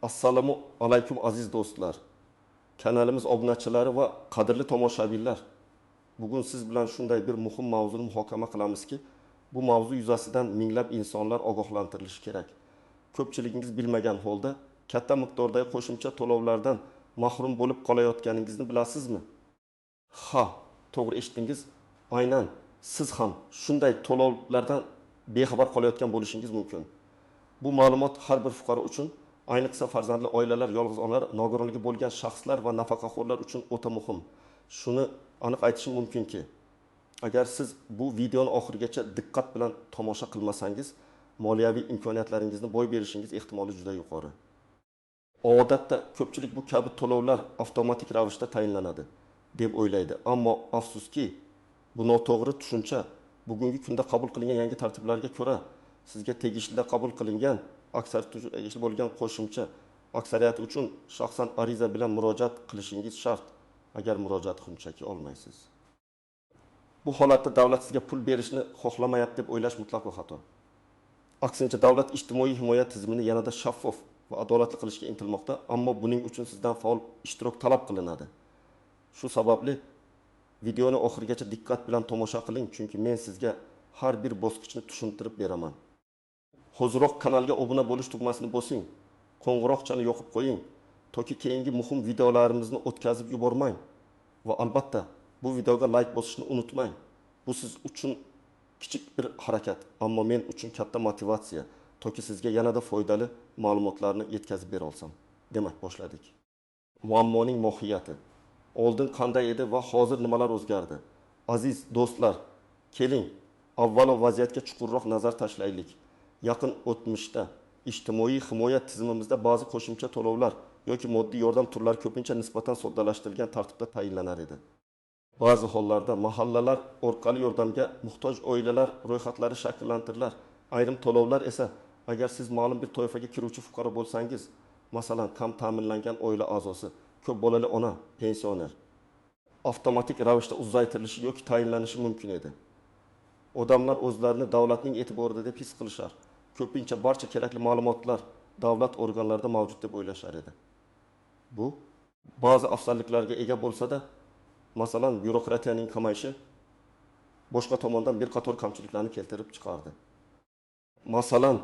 Assalomu alaykum aziz do'stlar. Kanalimiz obunachilari va qadrli tomoshabinlar. Bugun siz bilan shunday bir muhim mavzuni muhokama qilamizki, bu mavzu yuzasidan minglab insonlar ogohlantirilishi kerak. Ko'pchiligingiz bilmagan holda katta miqdordagi qo'shimcha to'lovlardan mahrum bo'lib qolayotganingizni bilasizmi? Ha, to'g'ri eshitdingiz. Aynan siz ham shunday to'lovlardan bexabar qolayotgan bo'lishingiz mumkin. Bu ma'lumot har bir fuqaro uchun, ayniqsa farzandli oilalar, yolg'iz onalar, nogironligi bo'lgan shaxslar va nafaqaxo'rlar uchun o'ta muhim. Shuni aniq aytishim mumkinki, agar siz bu videoni oxirigacha diqqat bilan tomosha qilmasangiz, moliyaviy imkoniyatlaringizni boy berishingiz ehtimoli juda yuqori. Odatda ko'pchilik bu kabi to'lovlar avtomatik ravishda tayinlanadi deb o'ylaydi. Ammo afsuski, bu noto'g'ri tushuncha. Bugungi kunda qabul qilingan yangi tartiblarga ko'ra, sizga tegishli qabul qilingan aksariyat uchun tegishli bo'lgan qo'shimcha aksariyati uchun shaxsan ariza bilan murojaat qilishingiz shart. Agar murojaat xunchaki olmaysiz. Bu holatda davlat sizga pul berishni xohlamayapti deb o'ylash mutlaqo xato. Aksincha, davlat ijtimoiy himoya tizimini yanada shaffof va adolatli qilishga intilmoqda, ammo buning uchun sizdan faol ishtirok talab qilinadi. Shu sababli videoni oxirigacha diqqat bilan tomosha qiling, chunki men sizga har bir bosqichni tushuntirib beraman. Hoziroq kanalga obuna bo'lish tugmasini bosing, qo'ng'iroqchani yoqib qo'ying, toki keyingi muhim videolarimizni o'tkazib yubormang va albatta bu videoga like bosishni unutmang. Bu siz uchun kichik bir harakat, ammo men uchun katta motivatsiya, toki sizga yanada foydali ma'lumotlarni yetkazib bera olsam. Demak, boshladik. Muammoning mohiyati. Oldin qanday edi va hozir nimalar o'zgardi? Aziz do'stlar, keling, avvalo vaziyatga chuqurroq nazar tashlaylik. Yaqin o'tmishda ijtimoiy himoya tizimimizda ba'zi qo'shimcha to'lovlar yoki moddiy yordam turlari ko'pincha nisbatan soddalashtirilgan tartibda tayinlanar edi. Ba'zi hollarda mahallalar orqali yordamga muhtoj oilalar ro'yxatlari shakllantirilar. Ayrim to'lovlar esa agar siz ma'lum bir toifaga kiruvchi fuqaro bo'lsangiz, masalan, kam ta'minlangan oila a'zosi, ko'p bolali ona, pensioner, avtomatik ravishda uzaytirilishi yoki tayinlanishi mumkin edi. Odamlar o'zlarini davlatning e'tiborida deb his qilishar. Ko'pincha barcha kerakli ma'lumotlar davlat organlarida mavjud deb o'ylashar edi. Bu ba'zi afzalliklarga ega bo'lsa-da, masalan, byurokratiyaning kamayishi boshqa tomondan bir qator kamchiliklarni keltirib chiqardi. Masalan,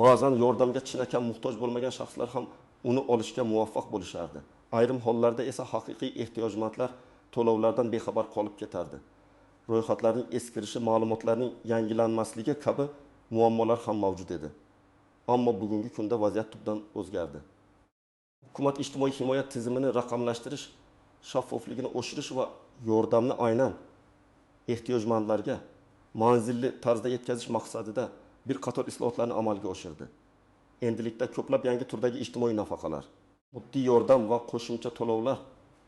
ba'zan yordamga chinakam muhtoj bo'lmagan shaxslar ham uni olishga muvaffaq bo'lishardi. Ayrim hollarda esa haqiqiy ehtiyojmandlar to'lovlardan bexabar qolib ketardi. Ro'yxatlarning eskirishi, ma'lumotlarning yangilanmasligi kabi muammolar ham mavjud edi. Ammo bugungi kunda vaziyat tubdan o'zgardi. Hukumat ijtimoiy himoya tizimini raqamlashtirish, shaffofligini oshirish va yordamni aynan ehtiyojmandlarga manzilli tarzda yetkazish maqsadida bir qator islohotlarni amalga oshirdi. Endilikda ko'plab yangi turdagi ijtimoiy nafaqalar, moddiy yordam va qo'shimcha to'lovlar,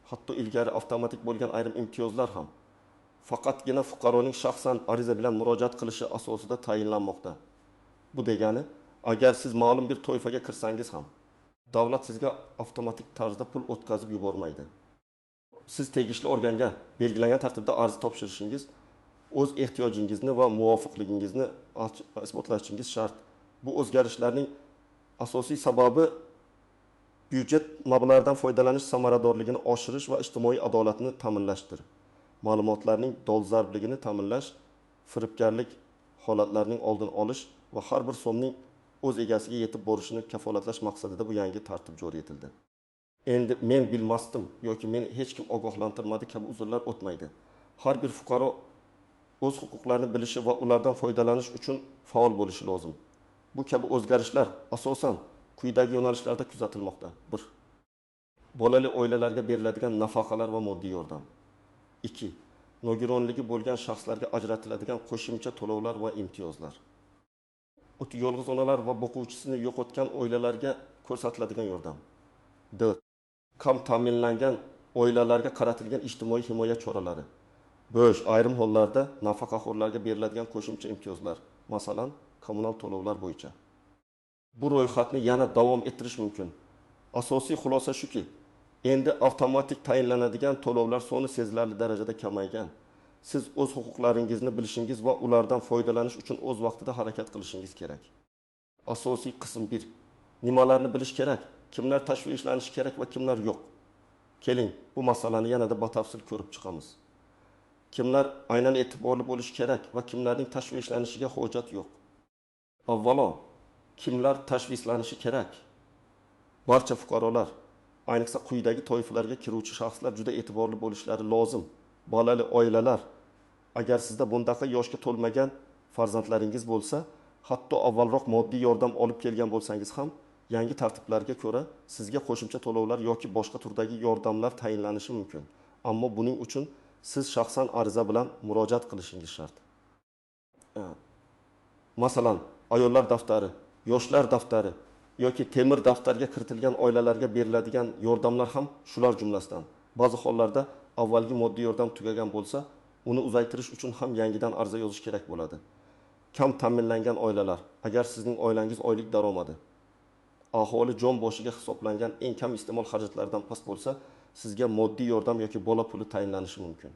hatto ilgari avtomatik bo'lgan ayrim imtiyozlar ham faqatgina fuqaroning shaxsan ariza bilan murojaat qilishi asosida tayinlanmoqda. Bu degani, agar siz ma'lum bir toifaga kirsangiz ham, davlat sizga avtomatik tarzda pul o'tkazib yubormaydi. Siz tegishli organga belgilangan tartibda ariza topshirishingiz, o'z ehtiyojingizni va muvofiqligingizni isbotlashingiz shart. Bu o'zgarishlarning asosiy sababi byudjet mablag'laridan foydalanish samaradorligini oshirish va ijtimoiy adolatni ta'minlashdir. Ma'lumotlarning dolzarbligini ta'minlash, firibgarlik holatlarining oldini olish va har bir so'mning o'z egasiga yetib borishini kafolatlash maqsadida bu yangi tartib joriy etildi. Endi men bilmasdim yoki meni hech kim ogohlantirmadi kabi uzrlar o'tmaydi. Har bir fuqaro o'z huquqlarini bilishi va ulardan foydalanish uchun faol bo'lishi lozim. Bu kabi o'zgarishlar asosan quyidagi yo'nalishlarda kuzatilmoqda. 1. Bolali oilalarga beriladigan nafaqalar va moddiy yordam. 2. Nogironligi bo'lgan shaxslarga ajratiladigan qo'shimcha to'lovlar va imtiyozlar. 3. Yolg'iz onalar va boquvchisini yo'qotgan oilalarga ko'rsatiladigan yordam. 4. Kam ta'minlangan oilalarga qaratilgan ijtimoiy himoya choralari. 5. Ayrim hollarda nafaqaxo'rlarga beriladigan qo'shimcha imtiyozlar, masalan, kommunal to'lovlar bo'yicha. Bu ro'yxatni yana davom ettirish mumkin. Asosiy xulosa shuki, endi avtomatik tayinlanadigan to'lovlar soni sezilarli darajada kamaygan. Siz o'z huquqlaringizni bilishingiz va ulardan foydalanish uchun o'z vaqtida harakat qilishingiz kerak. Asosiy qism 1. Nimalarni bilish kerak? Kimlar tashvishlanishi kerak va kimlar yo'q? Keling, bu masalani yanada batafsil ko'rib chiqamiz. Kimlar aynan e'tiborli bo'lishi kerak va kimlarning tashvishlanishiga hojat yo'q? Avvalo, kimlar tashvishlanishi kerak? Barcha fuqarolar, ayniqsa quyidagi toifalarga kiruvchi shaxslar juda e'tiborli bo'lishlari lozim. Bolali oilalar, agar sizda bundaqa yoshga to'lmagan farzandlaringiz bo'lsa, hatto avvalroq moddiy yordam olib kelgan bo'lsangiz ham, yangi tartiblarga ko'ra sizga qo'shimcha to'lovlar yoki boshqa turdagi yordamlar tayinlanishi mumkin. Ammo buning uchun siz shaxsan ariza bilan murojaat qilishingiz shart. Masalan, ayollar daftari, yoshlar daftari yoki temir daftarga kiritilgan oilalarga beriladigan yordamlar ham shular jumlasidan. Ba'zi hollarda avvalgi moddiy yordam tugagan bo'lsa, uni uzaytirish uchun ham yangidan ariza yozish kerak bo'ladi. Kam ta'minlangan oilalar, agar sizning oilangiz oylik daromadi aholi jon boshiga hisoblangan eng kam iste'mol xarajatlaridan past bo'lsa, sizga moddiy yordam yoki bola puli tayinlanishi mumkin.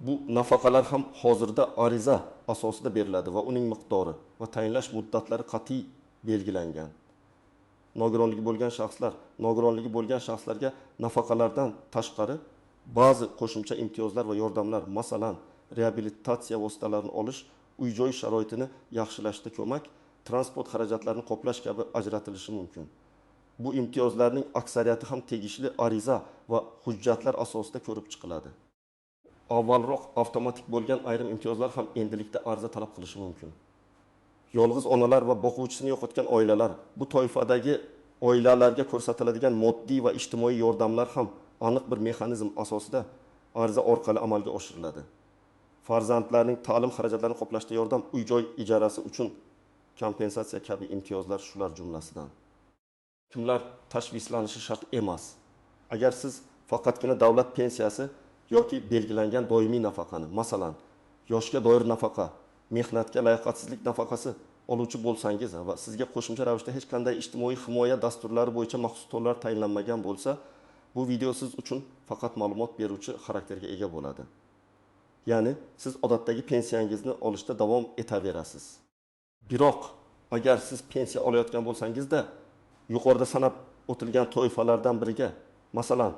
Bu nafaqalar ham hozirda ariza asosida beriladi va uning miqdori va tayinlash muddatlari qat'iy belgilangan. Nogironligi bo'lgan shaxslar, nogironligi bo'lgan shaxslarga nafaqalardan tashqari ba'zi qo'shimcha imtiyozlar va yordamlar, masalan, reabilitatsiya vositalarini olish, uy-joy sharoitini yaxshilashda ko'mak, transport xarajatlarini qoplash kabi ajratilishi mumkin. Bu imtiyozlarning aksariyati ham tegishli ariza va hujjatlar asosida ko'rib chiqiladi. Avvalroq avtomatik bo'lgan ayrim imtiyozlar ham endilikda ariza talab qilishi mumkin. Yolg'iz onalar va boquvchisini yo'qotgan oilalar, bu toifadagi oilalarga ko'rsatiladigan moddiy va ijtimoiy yordamlar ham aniq bir mexanizm asosida ariza orqali amalga oshiriladi. Farzandlarning ta'lim xarajatlarini qoplashda yordam, uy-joy ijarasi uchun kompensatsiya kabi imtiyozlar shular jumlasidan. Kimlar tashvishlanishi shart emas? Agar siz faqatgina davlat pensiyasi yoki belgilangan doimiy nafaqani, masalan, yoshga doir nafaqa, mehnatga layoqatsizlik nafaqasi oluvchi bo'lsangiz va sizga qo'shimcha ravishda hech qanday ijtimoiy himoya dasturlari bo'yicha maxsus to'lovlar tayinlanmagan bo'lsa, bu video siz uchun faqat ma'lumot beruvchi xarakterga ega bo'ladi. Ya'ni siz odatdagi pensiyangizni olishda davom etaverasiz. Biroq agar siz pensiya olayotgan bo'lsangizda, yuqorida sanab o'tilgan toifalardan biriga, masalan,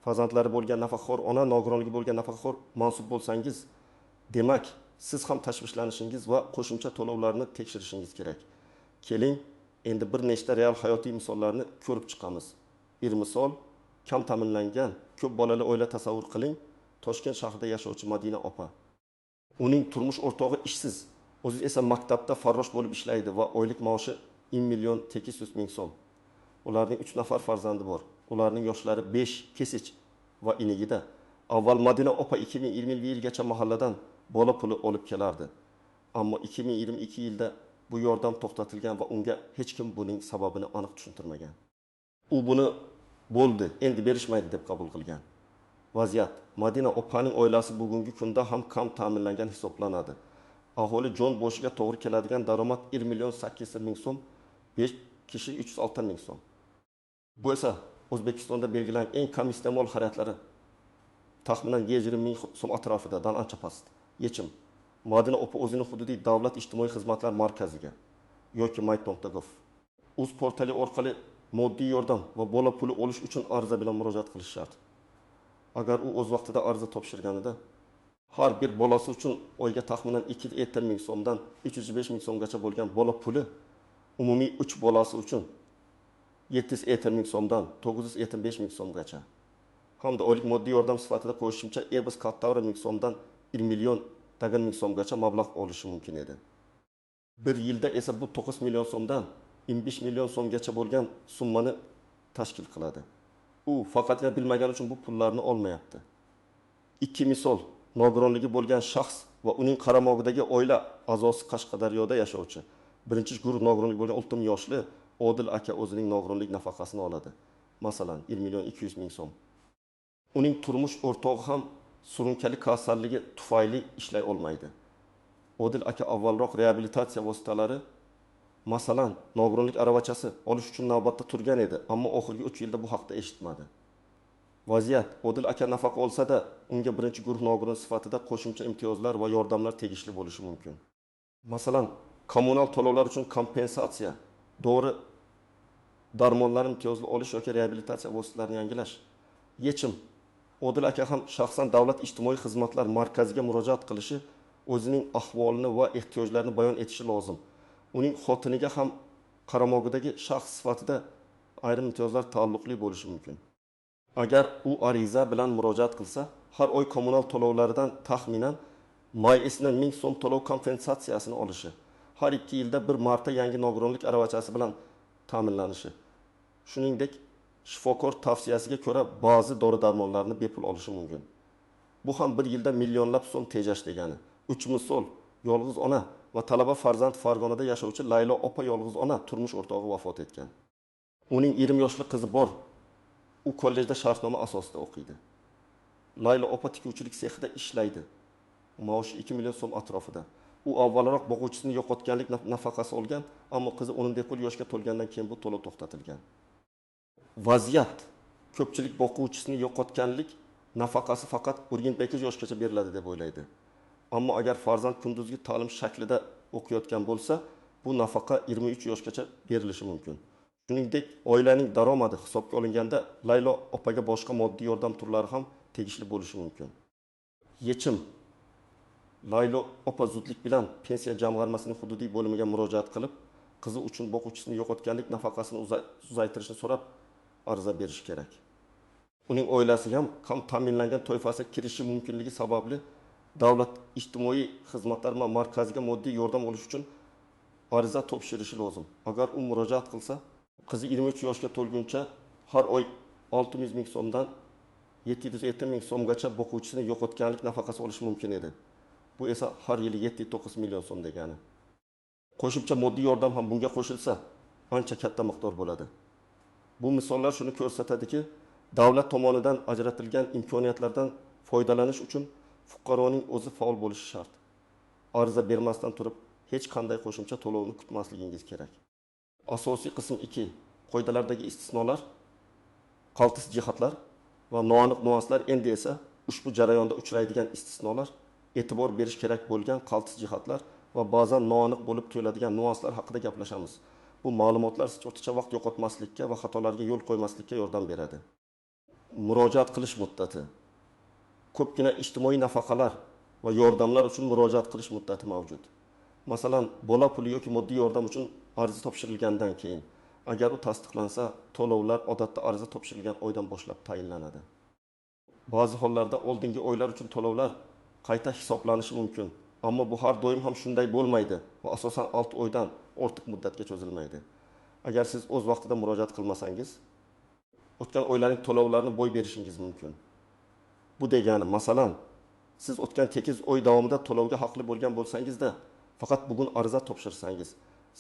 farzandlari bo'lgan nafaqaxo'r ona, nogironligi bo'lgan nafaqaxo'r mansub bo'lsangiz, demak, siz ham tashvishlanishingiz va qo'shimcha to'lovlarni tekshirishingiz kerak. Keling, endi bir nechta real hayotiy misollarni ko'rib chiqamiz. Bir misol, kam ta'minlangan ko'p bolali oila tasavvur qiling. Toshkent shahrida yashovchi Madina opa. Uning turmush o'rtog'i ishsiz, o'zi esa maktabda farrosh bo'lib ishlaydi va oylik maoshi 1 million 800 ming so'm. Ularning 3 nafar farzandi bor. Ularning yoshlari 5, kesich va inigida. Avval Madina opa 2020 yilgacha mahalladan bola puli olib kelardi. Ammo 2022 yilda bu yordam to'xtatilgan va unga hech kim buning sababini aniq tushuntirmagan. U buni bo'ldi, endi berishmaydi deb qabul qilgan. Vaziyat: Madina opaning oilasi bugungi kunda ham kam ta'minlangan hisoblanadi. Aholi jon boshiga to'g'ri keladigan daromad 1 million 800 ming so'm, 5 kishi 306 ming so'm. Bu esa O'zbekistonda belgilangan eng kam iste'mol xarajatlari taxminan 20 ming so'm atrofidadan ancha past. Yechim: Madina opa o'zini hududiy davlat ijtimoiy xizmatlar markaziga yoki my.gov uz portali orqali moddiy yordam va bola puli olish uchun ariza bilan murojaat qilish shart. Agar u o'z vaqtida ariza topshirganida har bir bolasi uchun oyga taxminan 250 ming so'mdan 305 ming so'mgacha bo'lgan bola puli, umumiy 3 bolasi uchun 750 ming so'mdan 975 ming so'mgacha hamda oylik moddiy yordam sifatida qo'shimcha Airbus kattavra ming so'mdan 1 million tag'in ming so'mgacha mablag' olishi mumkin edi. Bir yilda esa bu 9 million so'mdan 25 million so'mgacha bo'lgan summani tashkil qiladi. U faqatgina bilmagani uchun bu pullarni olmayapti. Ikki misol: nogironligi bo'lgan shaxs va uning qaramog'idagi oila a'zosi Qashqadaryoda yashovchi birinchi guruh nogironligi bo'lgan 60 yoshli Odil aka o'zining nogironlik nafaqasini oladi. Masalan, 1 million 200 ming so'm. Uning turmush o'rtog'i ham surunkali kasalligi tufayli ishlay olmaydi. Odil aka avvalroq reabilitatsiya vositalari, masalan, nogironlik aravachasi olish uchun navbatda turgan edi, ammo oxirgi 3 yilda bu haqda eshitmadi. Vaziyat: Odil aka nafaqa olsa-da, unga birinchi guruh nogiron sifatida qo'shimcha imtiyozlar va yordamlar tegishli bo'lishi mumkin. Masalan, kommunal to'lovlar uchun kompensatsiya, dori Darmonlarni imtiyozli olish yoki reabilitatsiya vositalarini yangilash. Yechim. Odil aka ham shaxsan Davlat ijtimoiy xizmatlar markaziga murojaat qilishi, o'zining ahvolini va ehtiyojlarini bayon etishi lozim. Uning xotiniga ham qaramog'idagi shaxs sifatida ayrim imtiyozlar taalluqli bo'lishi mumkin. Agar u ariza bilan murojaat qilsa, har oy kommunal to'lovlaridan taxminan 1000 so'm to'lov kompensatsiyasini olishi, har 2 yilda bir marta yangi nogironlik aravachasi bilan ta'minlanishi, shuningdek, shifokor tavsiyasiga ko'ra ba'zi dori-darmonlarni bepul olishi mumkin. Bu ham bir yilda millionlab so'm tejash degani. 3 misol. Yolg'iz ona va talaba farzand Farg'onada yashovchi Laylo opa yolg'iz ona, turmush o'rtog'i vafot etgan. Uning 20 yoshli qizi bor. U kollejda shartnoma asosida o'qiydi. Laylo opa tikuvchilik sexida ishlaydi. Maoshi 2 million so'm atrofida. U avvalroq boquvchisini yo'qotganlik nafaqasi olgan, ammo qizi 10 yoshga to'lgandan keyin bu to'lov to'xtatilgan. Vaziyat. Ko'pchilik boquvchisini yo'qotganlik nafaqasi faqat 28 yoshgacha beriladi deb o'ylaydi. Ammo agar farzand kunduzgi ta'lim shaklida o'qiyotgan bo'lsa, bu nafaqa 23 yoshgacha berilishi mumkin. Shuningdek, oilaning daromadi hisobga olinganda Laylo opaga boshqa moddiy yordam turlari ham tegishli bo'lishi mumkin. Yechim. Laylo opa zudlik bilan pensiya jamg'armasining hududiy bo'limiga murojaat qilib, qizi uchun boquvchisini yo'qotganlik nafaqasini uzaytirishni so'rab ariza berishi kerak. Uning oilasi ham kam ta'minlangan toifasiga kirishi mumkinligi sababli Davlat ijtimoiy xizmatlar markaziga moddiy yordam olish uchun ariza topshirishi lozim. Agar u murojaat qilsa, qizi 23 yoshga to'lguncha har oy 600 ming so'mdan 750 ming so'mgacha boquvchisini yo'qotganlik nafaqasi olishi mumkin edi. Bu esa har yili 7,9 million so'm degani. Qo'shimcha moddiy yordam ham bunga qo'shilsa, ancha katta miqdor bo'ladi. Bu misollar shuni ko'rsatadiki, davlat tomonidan ajratilgan imkoniyatlardan foydalanish uchun fuqaroning o'zi faol bo'lishi shart. Ariza bermasdan turib hech qanday qo'shimcha to'lovni kutmasligingiz kerak. Asosiy qism 2. Qoidalardagi istisnolar, qaltis jihatlar va noaniq nuanslar. Endi esa ushbu jarayonda uchraydigan istisnolar, e'tibor berish kerak bo'lgan qaltis jihatlar va ba'zan noaniq bo'lib tuyuladigan nuanslar haqida gaplashamiz. Bu ma'lumotlar siz ortiqcha vaqt yo'qotmaslikka va xatolarga yo'l qo'ymaslikka yordam beradi. Murojaat qilish muddati. Ko'pgina ijtimoiy nafaqalar va yordamlar uchun murojaat qilish muddati mavjud. Masalan, bola puli yoki moddiy yordam uchun ariza topshirilgandan keyin, agar u tasdiqlansa, to'lovlar odatda ariza topshirilgan oydan boshlab tayinlanadi. Ba'zi hollarda oldingi oylar uchun to'lovlar qayta hisoblanishi mumkin, ammo bu har doim ham shunday bo'lmaydi va asosan 6 oydan ortiq muddatga cho'zilmaydi. Agar siz o'z vaqtida murojaat qilmasangiz, o'tgan oylarning to'lovlarini boy berishingiz mumkin. Bu degani, masalan, siz o'tgan 8 oy davomida to'lovga haqli bo'lgan bo'lsangizda, faqat bugun ariza topshirsangiz,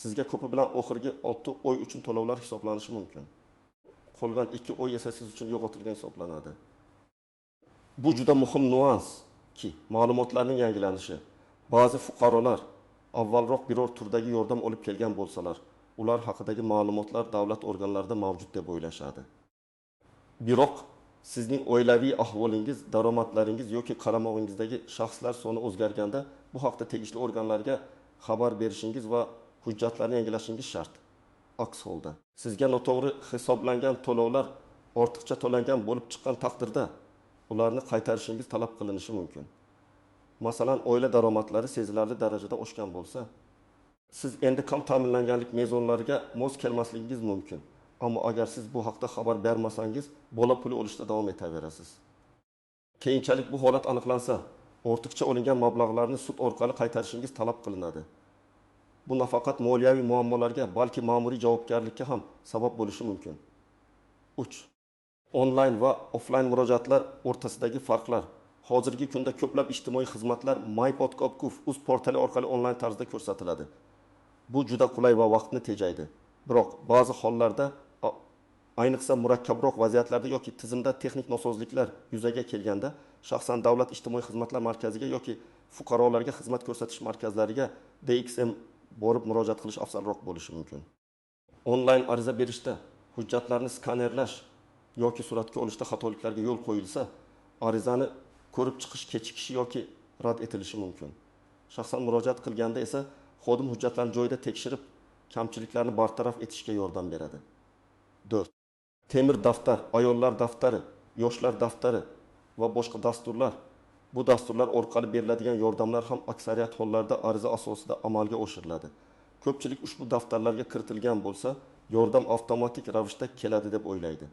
sizga ko'pi bilan oxirgi 6 oy uchun to'lovlar hisoblanishi mumkin. Qolgan 2 oy esa siz uchun yo'qotilgan hisoblanadi. Bu juda muhim nuanski, ma'lumotlarning yangilanishi. Ba'zi fuqarolar avvalroq biror turdagi yordam olib kelgan bo'lsalar, ular haqidagi ma'lumotlar davlat organlarida mavjud deb o'ylashadi. Biroq sizning oilaviy ahvolingiz, daromadlaringiz yoki qaramog'ingizdagi shaxslar soni o'zgarganda bu haqda tegishli organlarga xabar berishingiz va hujjatlarni yangilashingiz shart. Aks holda sizga noto'g'ri hisoblangan to'lovlar ortiqcha to'langan bo'lib chiqqan taqdirda ularni qaytarishingiz talab qilinishi mumkin. Masalan, oila daromadlari sezilarli darajada oshgan bo'lsa, siz endi kam ta'minlanganlik mezonlariga mos kelmasligingiz mumkin. Ammo agar siz bu haqda xabar bermasangiz, bola puli olishda davom etaverasiz. Keyinchalik bu holat aniqlansa, ortiqcha olingan mablag'larni sud orqali qaytarishingiz talab qilinadi. Bu nafaqat moliyaviy muammolarga, balki ma'muriy javobgarlikka ham sabab bo'lishi mumkin. 3. Onlayn va offlayn murojaatlar o'rtasidagi farqlar. Hozirgi kunda ko'plab ijtimoiy xizmatlar mypod.gov.uz portali orqali onlayn tarzda ko'rsatiladi. Bu juda qulay va vaqtni tejaydi. Biroq ba'zi hollarda, ayniqsa murakkabroq vaziyatlarda yoki tizimda texnik nosozliklar yuzaga kelganda, shaxsan Davlat ijtimoiy xizmatlar markaziga yoki fuqarolarga xizmat ko'rsatish markazlariga DXM borib murojaat qilish afzalroq bo'lishi mumkin. Onlayn ariza berishda hujjatlarni skanerlash yoki suratga olishda xatoliklarga yo'l qo'yilsa, arizani ko'rib chiqish kechikishi yoki rad etilishi mumkin. Shaxsan murojaat qilganda esa xodim hujjatlarni joyida tekshirib, kamchiliklarni bartaraf etishga yordam beradi. 4. Temir daftar, Ayollar daftari, Yoshlar daftari va boshqa dasturlar. Bu dasturlar orqali beriladigan yordamlar ham aksariyat hollarda ariza asosida amalga oshiriladi. Ko'pchilik ushbu daftarlarga kiritilgan bo'lsa, yordam avtomatik ravishda keladi deb o'ylaydi.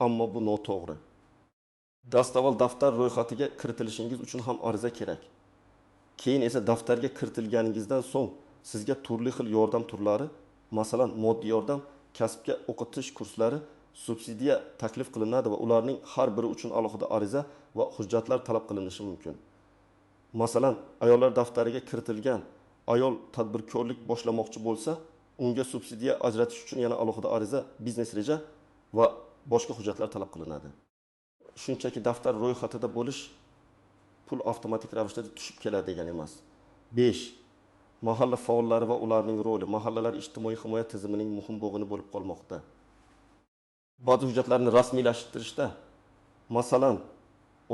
Ammo bu noto'g'ri. Dastavval daftar ro'yxatiga kiritilishingiz uchun ham ariza kerak. Keyin esa daftarga kiritilganingizdan so'ng sizga turli xil yordam turlari, masalan, moddiy yordam, kasbga o'qitish kurslari, subsidiya taklif qilinadi va ularning har biri uchun alohida ariza va hujjatlar talab qilinishi mumkin. Masalan, Ayollar daftariga kiritilgan ayol tadbirkorlik boshlamoqchi bo'lsa, unga subsidiya ajratish uchun yana alohida ariza, biznes reja va boshqa hujjatlar talab qilinadi. Shunchaki daftar ro'yxatida bo'lish pul avtomatik ravishda tushib keladi degani emas. 5. Mahalla faollari va ularning roli. Mahallalar ijtimoiy himoya tizimining muhim bo'g'ini bo'lib qolmoqda. Ba'zi hujjatlarni rasmiylashtirishda, masalan,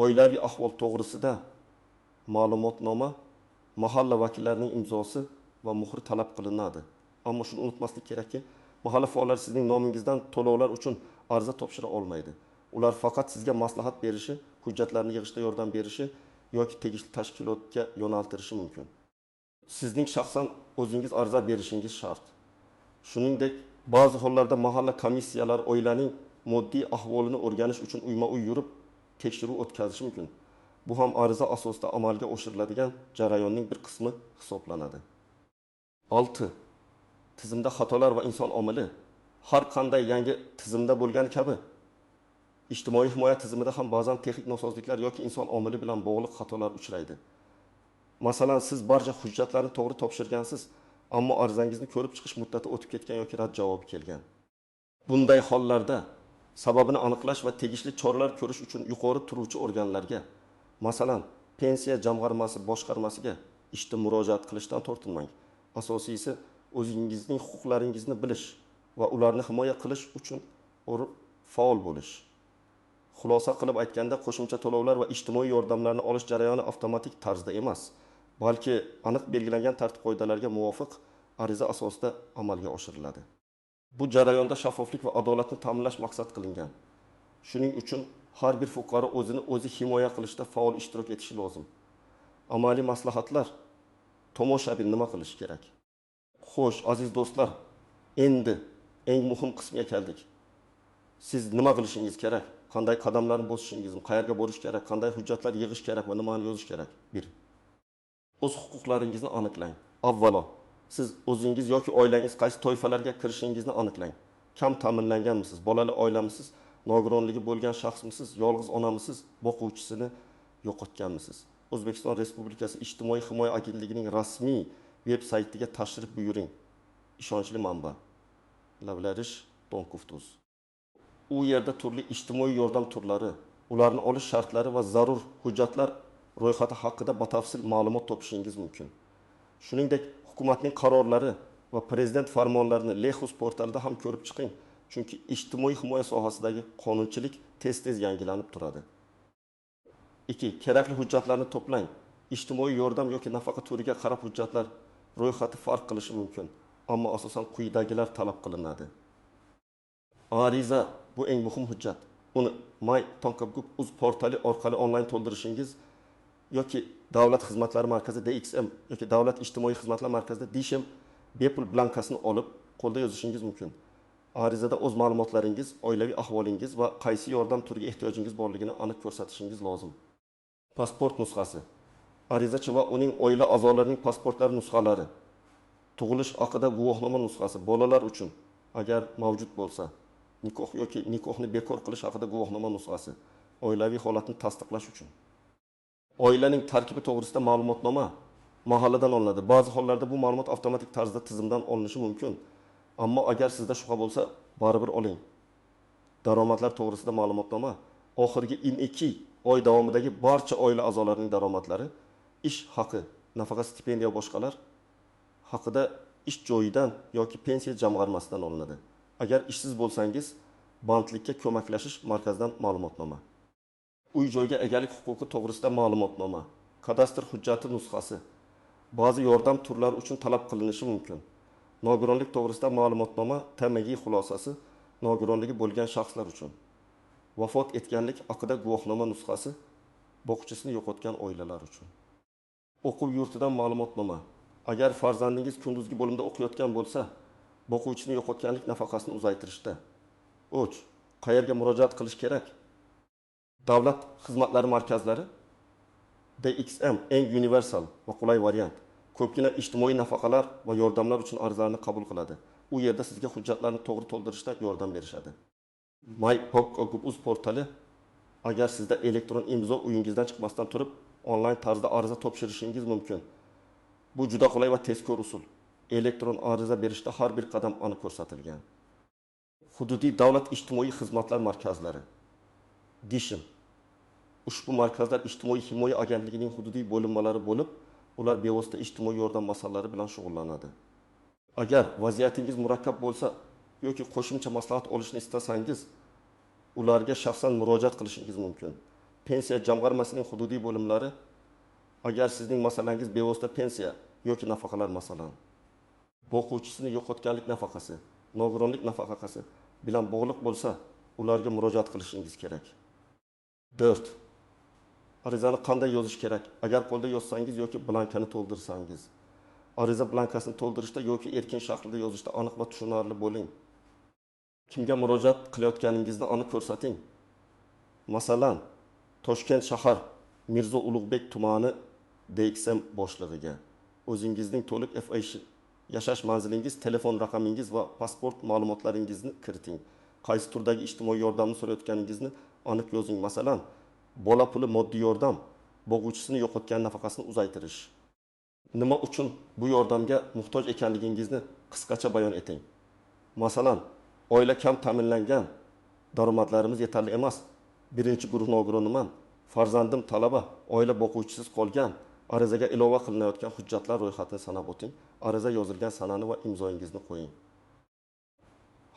oilaviy ahvol to'g'risida ma'lumotnoma mahalla vakillarining imzosi va muhri talab qilinadi. Ammo shuni unutmaslik kerakki, mahalla faollari sizning nomingizdan to'lovlar uchun ariza topshira olmaydi. Ular faqat sizga maslahat berishi, hujjatlarni yig'ishda yordam berishi yoki tegishli tashkilotga yo'naltirishi mumkin. Sizning shaxsan o'zingiz ariza berishingiz shart. Shuningdek, ba'zi hollarda mahalla komissiyalari oilaning moddiy ahvolini o'rganish uchun uyma-uy yurib tekshiruv o'tkazishi mumkin. Bu ham ariza asosida amalga oshiriladigan jarayonning bir qismi hisoblanadi. 6. Tizimda xatolar va inson omili. Har qanday yangi tizimda bo'lgani kabi ijtimoiy himoya tizimida ham ba'zan texnik nosozliklar yoki inson omili bilan bog'liq xatolar uchraydi. Masalan, siz barcha hujjatlarni to'g'ri topshirgansiz, ammo arizangizni ko'rib chiqish muddati o'tib ketgan yoki rad javobi kelgan. Bunday hollarda sababini aniqlash va tegishli choralar ko'rish uchun yuqori turuvchi organlarga, masalan, pensiya jamg'armasi boshqarmasiga ishda murojaat qilishdan tortinmang. Asosiysi, o'zingizning huquqlaringizni bilish va ularni himoya qilish uchun faol bo'lish. Xulosa qilib aytganda, qo'shimcha to'lovlar va ijtimoiy yordamlarni olish jarayoni avtomatik tarzda emas, balki aniq belgilangan tartib-qoidalarga muvofiq ariza asosida amalga oshiriladi. Bu jarayonda shaffoflik va adolatni ta'minlash maqsad qilingan. Shuning uchun har bir fuqaro o'zini o'zi himoya qilishda faol ishtirok etishi lozim. Amaliy maslahatlar. Tomoshabin nima qilish kerak? Xo'sh, aziz do'stlar, endi eng muhim qismga keldik. Siz nima qilishingiz kerak? Qanday qadamlarni bosishingiz, qayerga borish kerak, qanday hujjatlar yig'ish kerak va nimani yozish kerak? 1. O'z huquqlaringizni aniqlang. Avvalo, siz o'zingiz yoki oilangiz qaysi toifalarga kirishingizni aniqlang. Kam ta'minlanganmisiz, bolali oilamisiz, nogironligi bo'lgan shaxsmisiz, yolg'iz onamisiz, boquvchisini yo'qotganmisiz? O'zbekiston Respublikasi Ijtimoiy himoya agentligining rasmiy veb saytiga tashrif buyuring. Ishonchli manba. Lavlarish Tonkov.uz. U yerda turli ijtimoiy yordam turlari, ularni olish shartlari va zarur hujjatlar ro'yxati haqida batafsil ma'lumot topishingiz mumkin. Shuningdek, hukumatning qarorlari va prezident farmonlarini Lexus portalida ham ko'rib chiqing, chunki ijtimoiy himoya sohasidagi qonunchilik tez-tez yangilanib turadi. 2. Kerakli hujjatlarni to'plang. Ijtimoiy yordam yoki nafaqa turiga qarab hujjatlar ro'yxati farq qilishi mumkin, ammo asosan quyidagilar talab qilinadi. Ariza bu eng muhim hujjat. Uni my.gov.uz portali orqali onlayn to'ldirishingiz yoki Davlat xizmatlari markazi DXM yoki Davlat ijtimoiy xizmatlar markazida DSHM bepul blankasini olib qo'lda yozishingiz mumkin. Arizada o'z ma'lumotlaringiz, oilaviy ahvolingiz va qaysi yordam turiga ehtiyojingiz borligini aniq ko'rsatishingiz lozim. Pasport nusxasi. Arizachi va uning oila a'zolarining pasportlari nusxalari, tug'ilish haqida guvohnoma nusxasi bolalar uchun agar mavjud bo'lsa, nikoh yoki nikohni bekor qilish haqida guvohnoma nusxasi, oilaviy holatni tasdiqlash uchun. Oilaning tarkibi to'g'risida ma'lumotnoma mahalladan olinadi. Ba'zi hollarda bu ma'lumot avtomatik tarzda tizimdan olinishi mumkin. Ammo agar sizda shubha bo'lsa, baribir oling. Daromadlar to'g'risida ma'lumotnoma oxirgi 22 oy davomidagi barcha oila a'zolarining daromadlari, ish haqi, nafaqa, stipendiya va boshqalar haqida ish joyidan yoki pensiya jamg'armasidan olinadi. Agar ishsiz bo'lsangiz, bandlikka ko'maklashish markazidan ma'lumotnoma. Uy joyga egalik huquqi to'g'risida ma'lumotnoma, kadastr hujjati nusxasi ba'zi yordam turlari uchun talab qilinishi mumkin. Nogironlik to'g'risida ma'lumotnoma, TMG xulosasi, Nogironligi bo'lgan shaxslar uchun. Vafot etganlik haqida guvohnoma nusxasi boquvchisini yo'qotgan oilalar uchun. O'quv yurtidan ma'lumotnoma. Agar farzandingiz kunduzgi bo'limda o'qiyotgan bo'lsa, boquvchisini yo'qotganlik nafaqasini uzaytirishda. 3. Qayerga murojaat qilish kerak? Davlat xizmatlari markazlari DXM eng universal va qulay variant. Ko'pgina ijtimoiy nafaqalar va yordamlar uchun arizalarni qabul qiladi. U yerda sizga hujjatlarni to'g'ri to'ldirishda yordam berishadi. My.gov.uz portali agar sizda elektron imzo uyingizdan chiqmasdan turib onlayn tarzda ariza topshirishingiz mumkin. Bu juda qulay va tezkor usul. Elektron ariza berishda har bir qadam aniq ko'rsatilgan. Hududiy davlat ijtimoiy xizmatlar markazlari DİSHM. Ushbu markazlar Ijtimoiy himoya agentligining hududiy bo'linmalari bo'lib, ular bevosita ijtimoiy yordam masalalari bilan shug'ullanadi. Agar vaziyatingiz murakkab bo'lsa yoki qo'shimcha maslahat olishni istasangiz, ularga shaxsan murojaat qilishingiz mumkin. Pensiya jamg'armasining hududiy bo'limlari agar sizning masalangiz bevosita pensiya yoki nafaqalar, masalan, boquvchisini yo'qotganlik nafaqasi, nogironlik nafaqasi bilan bog'liq bo'lsa, ularga murojaat qilishingiz kerak. 4. Arizani qanday yozish kerak? Agar qo'lda yozsangiz yoki blankani to'ldirsangiz. Ariza blankasini to'ldirishda yoki erkin shaklda yozishda aniq va tushunarli bo'ling. Kimga murojaat qilayotganingizni aniq ko'rsating. Masalan, Toshkent shahar Mirzo Ulug'bek tumani DXM boshlig'iga o'zingizning to'liq FH yashash manzilingiz, telefon raqamingiz va pasport ma'lumotlaringizni kiriting. Qaysi turdagi ijtimoiy yordamni so'rayotganingizni aniq yozing. Masalan, bola puli, moddiy yordam, boquvchisini yo'qotgan nafaqasini uzaytirish. Nima uchun bu yordamga muhtoj ekanligingizni qisqacha bayon eting. Masalan, oila kam ta'minlangan, daromadlarimiz yetarli emas, birinchi guruh nogironiman, farzandim talaba, oila boquvchisiz qolgan. Arizaga ilova qilinayotgan hujjatlar ro'yxatini sanab o'ting. Ariza yozilgan sanani va imzoyingizni qo'ying.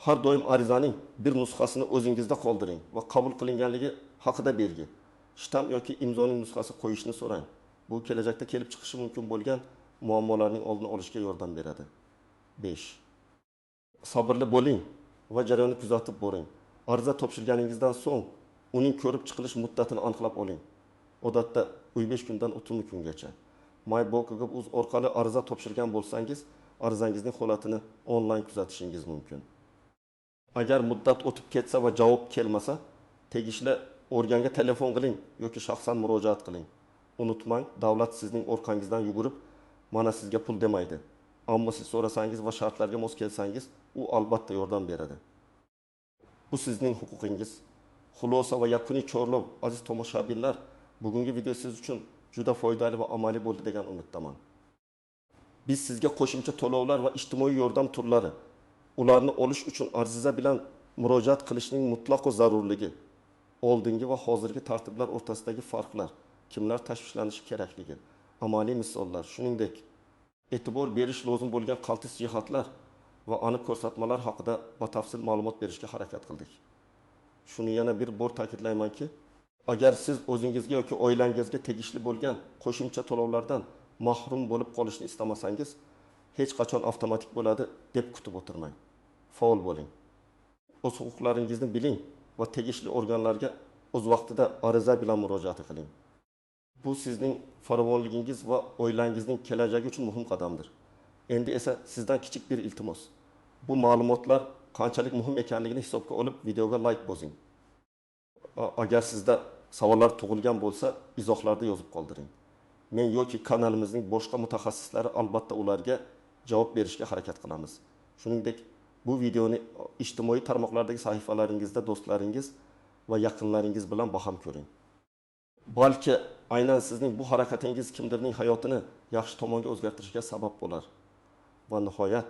Har doim arizaning bir nusxasini o'zingizda qoldiring va qabul qilinganligi haqida belgi, shtamp yoki imzoning nusxasi qo'yishni so'rang. Bu kelajakda kelib chiqishi mumkin bo'lgan muammolarning oldini olishga yordam beradi. 5. Sabrli bo'ling va jarayonni kuzatib boring. Ariza topshirganingizdan so'ng uning ko'rib chiqilish muddatini aniqlab oling. Odatda 15 kundan 30 kungacha. My.gov.uz orqali ariza topshirgan bo'lsangiz, arizangizning holatini onlayn kuzatishingiz mumkin. Agar muddat o'tib ketsa va javob kelmasa, tegishli organga telefon qiling yoki shaxsan murojaat qiling. Unutmang, davlat sizning orqangizdan yugurib, mana sizga pul demaydi. Ammo siz so'rasangiz va shartlarga mos kelsangiz, u albatta yordam beradi. Bu sizning huquqingiz. Xulosa va yakuniy chorlov, aziz tomoshabinlar, bugungi video siz uchun juda foydali va amaliy bo'ldi degan umiddaman. Biz sizga qo'shimcha to'lovlar va ijtimoiy yordam turlari, ularni olish uchun ariza bilan murojaat qilishning mutlaqo zarurligi, oldingi va hozirgi tartiblar o'rtasidagi farqlar, kimlar tashvishlanishi kerakligi, amaliy misollar, shuningdek, e'tibor berish lozim bo'lgan qaltis jihatlar va aniq ko'rsatmalar haqida batafsil ma'lumot berishga harakat qildik. Shuni yana bir bor ta'kidlaymanki, agar siz o'zingizga yoki oilangizga tegishli bo'lgan qo'shimcha to'lovlardan mahrum bo'lib qolishni istamasangiz, hech qachon avtomatik bo'ladi deb kutib o'tirmang. Faol bo'ling. O'z huquqlaringizni biling va tegishli organlarga o'z vaqtida ariza bilan murojaat qiling. Bu sizning farovonligingiz va oilangizning kelajagi uchun muhim qadamdir. Endi esa sizdan kichik bir iltimos. Bu ma'lumotlar qanchalik muhim ekanligini hisobga olib videoga like bosing. Agar sizda savollar tug'ilgan bo'lsa, izohlarda yozib qoldiring. Men yoki kanalimizning boshqa mutaxassislari albatta ularga javob berishga harakat qilamiz. Shuningdek, bu videoni ijtimoiy tarmoqlardagi sahifalaringizda do'stlaringiz va yaqinlaringiz bilan baham ko'ring. Balki aynan sizning bu harakatingiz kimdirning hayotini yaxshi tomonga o'zgartirishga sabab bo'lar. Va nihoyat,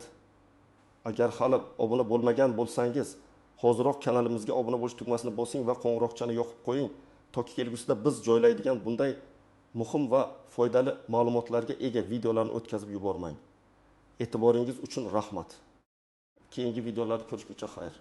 agar hali obuna bo'lmagan bo'lsangiz, hoziroq kanalimizga obuna bo'lish tugmasini bosing va qo'ng'iroqchani yoqib qo'ying, toki kelgusida biz joylaydigan bunday muhim va foydali ma'lumotlarga ega videolarni o'tkazib yubormang. E'tiboringiz uchun rahmat. Keyingi videolarda ko'rishguncha xayr.